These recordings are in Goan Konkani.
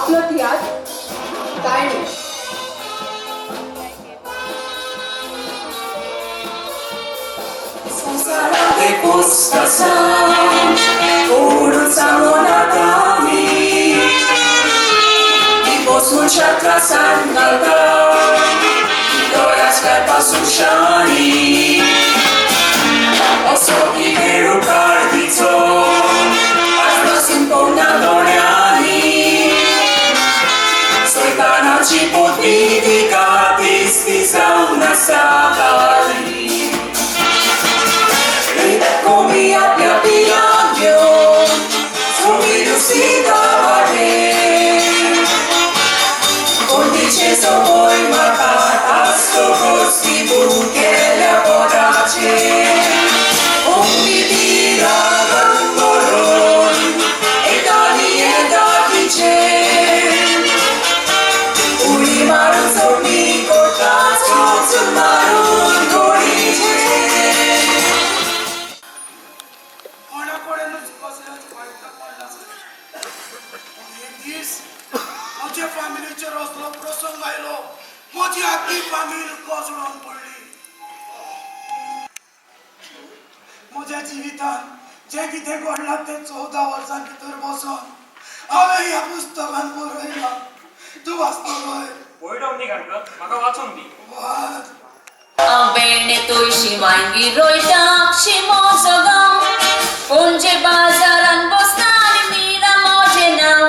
आपलो तियात्र गायणी. म्हज्या जिवितान जें कितें घडलां तें 14 वर्सां भितर बसून हांवें ह्या पुस्तकान बरयलां. तूं वाचतलोय? पळय न्ही अंकल, म्हाका वाचून दी. वाच. हांवें तुळशी वांयगी रोयता शिमोचो गांव, पणजे बाजारान बसता आनी मीरा म्हजें नांव.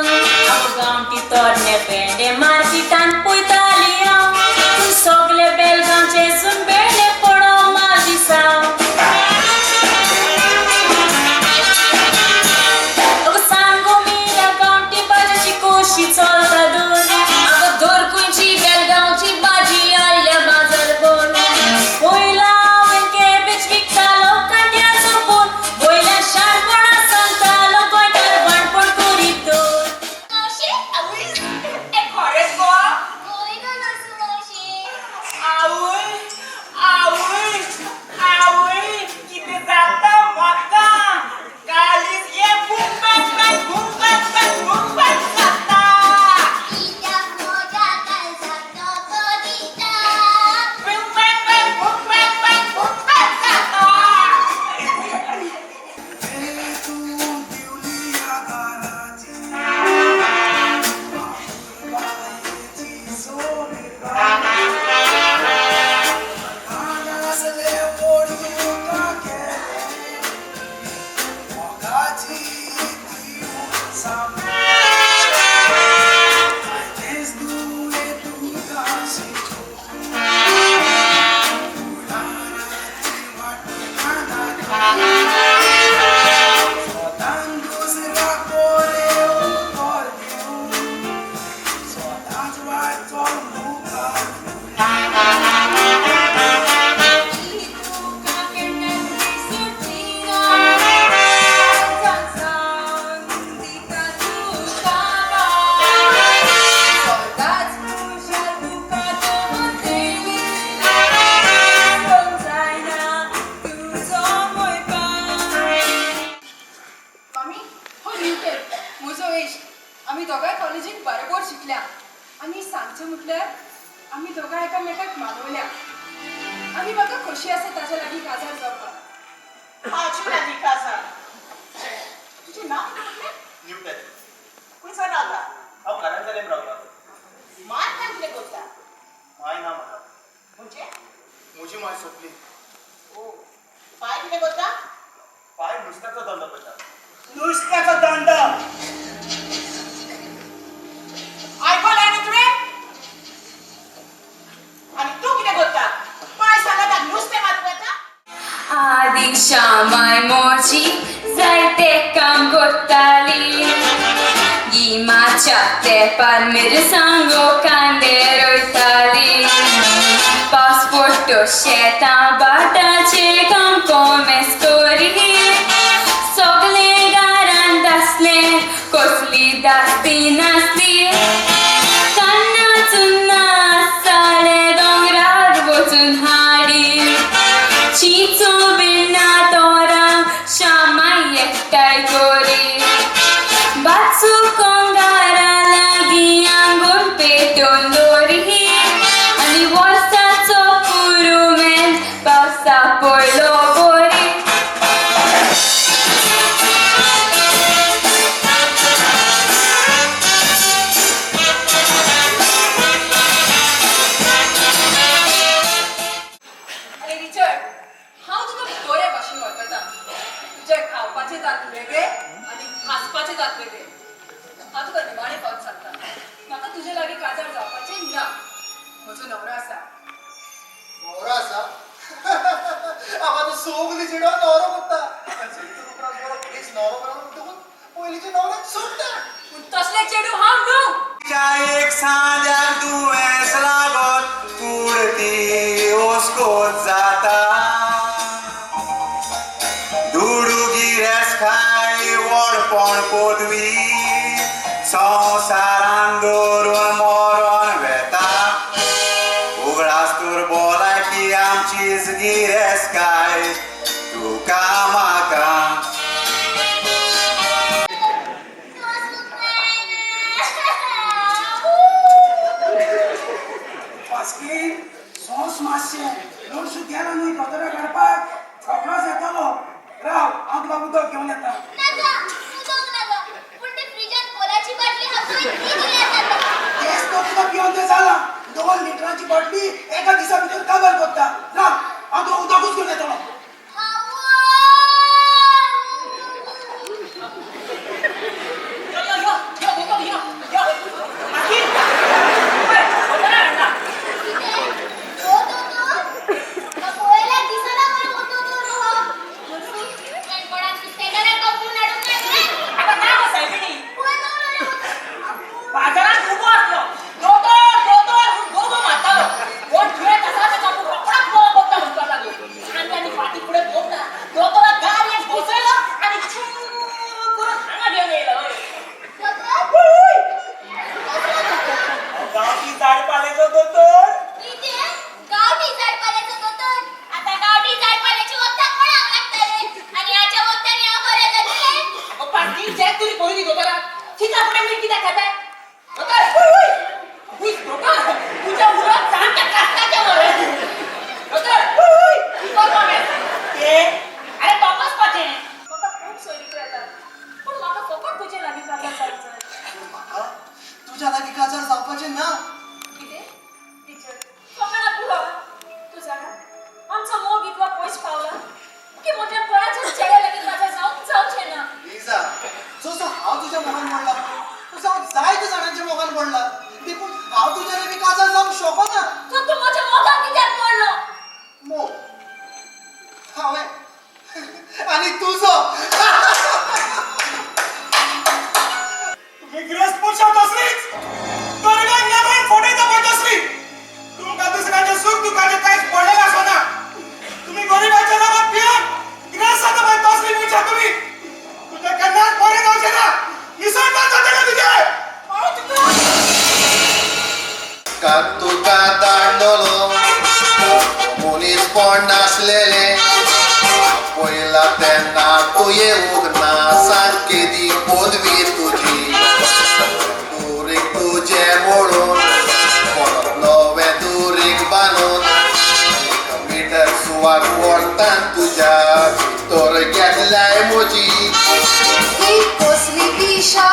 हांव गांवठी तोरणे पेंडे मार्केटान पळयताली हांव, पूण सगळे बेलगांवचे सून बेणे पडो म्हाजी साव. अगो सांगो मीरा गांवठी भाजयेची कशी चलता दूर, अगो धर खंयची बेलगांवची भाजी आयल्या बाजार भरून. वयला हांवें कॅबेज विकतालो कांद्याचो पूत, वयल्या शाणपणा सांगतालो गोंयकार वाणपण करीत तर. खरेंच गो? आवय आवय आवय कितें जाता म्हाका, कालीज हे boom back back boom back back boom back जाता. Boom back back boom back back boom back जाता. मामी, हो न्यूटन म्हजो इश्ट. आमी दोगांय कॉलेजीक बरोबर शिकल्या आनी सांगचें म्हटल्यार आमी दोगांय एकामेकाक मानवल्या आनी म्हाका खोशी आसा ताच्या लागीं काजार जावपाक. हाची लागीं काजार. तुजें नांव कितें म्हटलें? न्यूटन. खंयसर रावता? हांव कारंजलेम रावता. माय काय कितें करता? माय ना म्हाका. म्हणजे? म्हजी माय सोंपली. ओ, पाय कितें करता? पाय नुस्त्याचो धंदो करता. नुस्त्याचो धंदो. आयकलें न्ही तुवें? आनी तूं कितें करता? पाय सांगता नुस्तें मारूंक वता? आदी श्यामाय मोजी जायते काम करताली, गिमाच्या तेंपार मिरसांगो कांदे रोयताली. पासपोर्ट शेतां भाटाचें काम कोमेस करी, सगळे घरांत आसले कसली दास्ती नासली. कान्ना चुन्ना आसताले दोंगरार वचून हाडी, चिंचो बिन्ना तोरां श्यामाय एकठांय करी. बाचू कोंगारा लागीं तुझे खावपाचे दांत वेगळे आनी हांसपाचे दांत वेगळे. हांव तुका निमाणे फावट सांगता, म्हाका तुजे लागीं काजार जावपाचें ना. म्हजो न्हवरो आसा. न्हवरो आसा? हांव आतां सगलीं चेडवां न्हवरो कोत्ता. प्लीज न्हवरो मेळोन म्हणटकूच पयलींच्या न्हवऱ्याक सोडटा. पूण तसलें चेडूं हांव न्हू. एक सांद्याक दुयेंस लागत कुडती ओस्कोत जाता. दुडू गिरेस खाय व्हडपण पदवी संवसारान दवरून मरण वेता. उगडास तर भलायकी आमचीच गिरेस्तकाय तुका म्हाका. पासकीन सोंस मातशें लोणसू गेलो न्हय दोतोरा काडपाक रोखडोच येतलो. राव, हांव तुका उदक घेवन येता. नाका, उदक नाका. पूण ते फ्रिजांत कोलाची बाटली आहा पळय ती दिल्यार जाता. तेच तो तुका पिवन तें जालां. 2 लिटरांची बाटली एका दिसा भितर काबार कोत्ता. राव, हांव तुका उदकूच घेवन येतलो. यो यो यो यो दोतोर यो यो. मागीर पळय दोतोराक हाडला. कितें? हो दोतोर? म्हाका पळयल्यार दिसना मरे हो दोतोर हो. कोणाक नुस्तेकाराक कापून हाडूंक ना मरे? आतां ना गो सायबिणी. खंय गावलो रे हो दोतोर? बाजारांत उबो आसलो. दोतोर दोतोर म्हूण गोगो मारतालो. कोण दुयेंत आसा तेका आपूण रोखडोच बरो कोत्ता म्हणपाक लागलो. आमी आनी फाटीं फुडें भोंवना दोतोराक गाडयेन बसयलो आनी चू करून हांगा घेवन येयलो. हय. दोतोर? कसलो दोतोर? गांवठी झाडपाल्याचो दोतोर. कितें? गांवठी झाडपाल्याचो दोतोर? आतां गांवठी झाडपाल्याची वखदां कोणाक लागता रे? आनी हाच्या वखदांनी हांव बरें जातलें? अगो पाटी चॅक तुरी पळयली दोतोराक. थिंगा फुडें मीठ कित्याक खाताय? दोतोर हूय हूय हूय दोतोर तुज्या उलोवप सामकें कास्ताचें मरे. दोतोर हूय हूय कर मरे. ते अरे तपासपाचें. म्हाका खूब सोयरीको येतात, पूण म्हाका फकत तुजे लागीं काजार जावंक जाय. म्हाका तुज्या लागीं काजार जावपाचें ना. कितें टिचर, फकाणां पुरो. तूं जाणा, आमचो मोग इतलो पयस पावला की म्हज्या कोणाच्याच चेड्या लागीं काजार जावंक जावचें ना. लिजा, जसो हांव तुज्या मोगान पडला तसो हांव जायत्या जाणांच्या मोगान पडला. देखून हांव तुज्या लागीं काजार जावंक शकना. तर तूं म्हज्या मोगान कित्याक पडलो? मोग हांवें आनी तुजो. तुमी गिरेस्त मनशां तसलींच गरिबांक लागून फटयता पळय तसली. तुमकां दुसऱ्यांचें सूख दुखाचें कांयच पडलेलें आसना. तुमी गरिबांचें रगत पिवन गिरेस्त जाता पळय तसलीं मनशां तुमी. तुजें केन्नाच बरें जावचें ना. निसणटात जातलें तुजें. तुका दांडलो मनीसपण नासलेलें पयला तेन्ना तूं येवंक ना. सारकी ती पदवी तुजी दुरीग तुजें म्हणून परत नवें दुरीग बांदून 1 मिटर सुवात व्हरतान तुज्या भितर घेतल्याय म्हजी. ही कसली दिशा